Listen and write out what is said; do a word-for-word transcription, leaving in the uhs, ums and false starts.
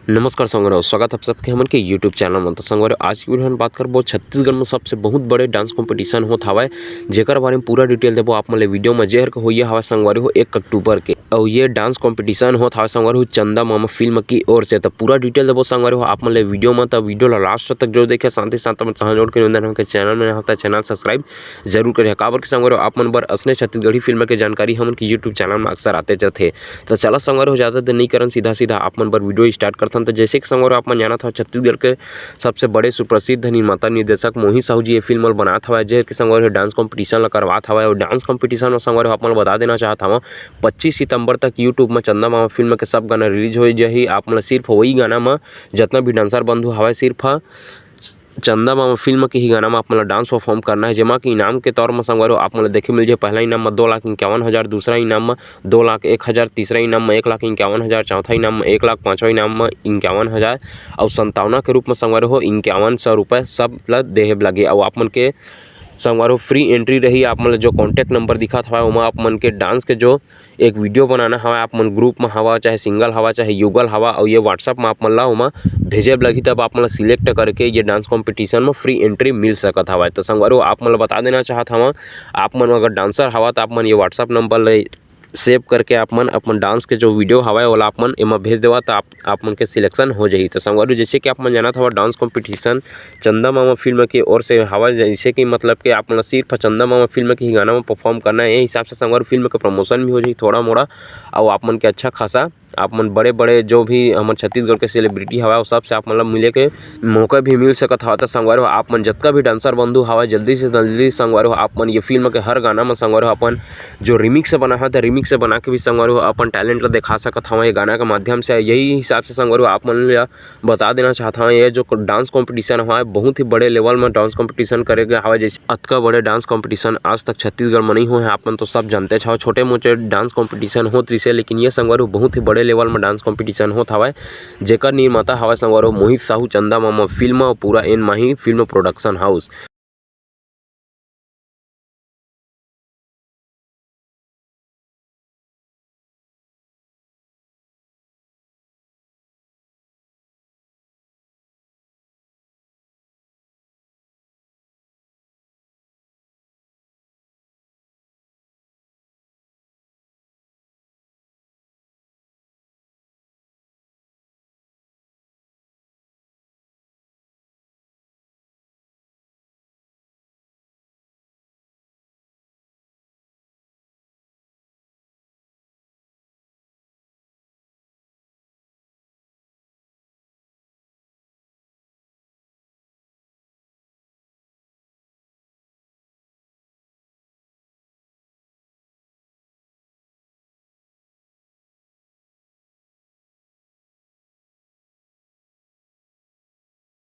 नमस्कार संगवारी हो, स्वागत है आप सबके हमन के YouTube चैनल में। तो संगवारी हो, आज की वीडियो में बात करबो छत्तीसगढ़ में सबसे बहुत बड़े डांस कंपटीशन होत हवय, जेकर बारे में पूरा डिटेल देबो आप मन ले वीडियो में। जेहर के होइया हवय संगवारी हो एक अक्टूबर के, और ये डांस कंपटीशन होत हवय संगवारी हो चंदा मामा फिल्म की ओर से। तो पूरा डिटेल देबो संगवारी हो आप मन ले वीडियो में, तो वीडियो ला लास्ट तक जरूर देखे। साथ ही साथ अपन चैनल जोड़ के निवेदन है कि चैनल में नया हो तो चैनल सब्सक्राइब जरूर करिहा, काबर कि संगवारी हो आप मन बर असने छत्तीसगढ़ी फिल्म के जानकारी हमन के YouTube चैनल में अक्सर आते जाथे। तो चला संगवारी हो, ज्यादा देर नहीं करन, सीधा सीधा आप मन बर वीडियो स्टार्ट करथन। तो जैसे कि संगवारी हो आप मन जानत हव, छत्तीसगढ़ के सबसे बड़े सुप्रसिद्ध निर्माता निर्देशक मोहित साहू जी ये फिल्म ल बनात हवय, जे कि संगवारी हो डांस कंपटीशन ल करवात हवय। और डांस कंपटीशन में संगवारी हो आप मन ल बता देना चाहत हवं, पच्चीस सितंबर तक YouTube में चंदा मामा फिल्म के सब गाना रिलीज हो जाही। आप मन ल सिर्फ वही गाना में, जितना भी डांसर बंधु हवय, सिर्फ चंदा मामा फिल्म के ही गाना में आप मन ल डांस परफॉर्म करना है, जेमा कि इनाम के तौर में संगवारी हो आप मन ल देखे मिल जाए, पहला इनाम में दो लाख इक्यावन हज़ार, दूसरा इनाम में दो लाख एक हज़ार, तीसरा इनाम में एक लाख इक्यावन हज़ार, चौथा इनाम में एक लाख, पांचवा इनाम में इक्यावन हज़ार, और संतावना के रूप में संगवारी हो इक्यावन सौ रुपये सब ल देहे लगे। और आप मन के संगवारी हो फ्री एंट्री रही। आप मन ल जो कॉन्टैक्ट नंबर दिखत हवय, ओमा आप मन के डांस के जो एक वीडियो बनाना हवय, आप मन ग्रुप में हवा, चाहे सिंगल हवा, चाहे युगल हवा, और ये WhatsApp में आप मन ला ओमा भेजे बर लगही, तब आप मन ला सिलेक्ट करके ये डांस कंपटीशन में फ्री एंट्री मिल सकत हवय। तो संगवारी हो आप मन ला बता देना चाहत हवं, आप मन अगर डांसर हवा, तो आप मन ये WhatsApp नंबर ले सेव करके आप मन अपन डांस के जो वीडियो हवय, ओला आप मन एमा भेज देवा, तो आप, आप मन के सिलेक्शन हो जाही। तो संगवारी हो, जैसे कि आप मन जानत हवा, डांस कंपटीशन चंदा मामा फिल्म के ओर से हवय, जैसे कि मतलब कि आप मन ला सिर्फ चंदा मामा फिल्म के ही गाना में परफॉर्म करना है। ये हिसाब से संगवारी हो फिल्म के प्रमोशन भी हो जाही थोड़ा मोड़ा, और आप मन के अच्छा खासा, आप मन बड़े बड़े जो भी हमर छत्तीसगढ़ के सेलिब्रिटी हवय, वो सब से आप मन ला मिले के मौका भी मिल सकत हवय। तो संगवारी हो, आप मन जतका भी डांसर बंधु हवय, जल्दी से जल्दी संगवारी हो आप मन ये फिल्म के हर गाना में संगवारी हो अपन जो रिमिक्स बना है, तो रिमिक्स बना के भी संगवारी हो अपन टैलेंट ला दिखा सकत हवय ये गाना के माध्यम से। यही हिसाब से संगवारी हो आप मन ला बता देना चाहत हवं, ये जो डांस कंपटीशन हवय, बहुत ही बड़े लेवल में डांस कंपटीशन करे गए हवय। जैसे अतका बड़े डांस कंपटीशन आज तक छत्तीसगढ़ में नहीं हुए हैं, आप मन तो सब जानते हव। छोटे मोटे डांस कंपटीशन होत रिसे, लेकिन ये संगवारी हो बहुत ही बड़े लेवल में डांस कंपटीशन होत हवय, जेकर निर्माता हवय संगवारी हो मोहित साहू, चंदा मामा फिल्म और पूरा एन माही फिल्म प्रोडक्शन हाउस।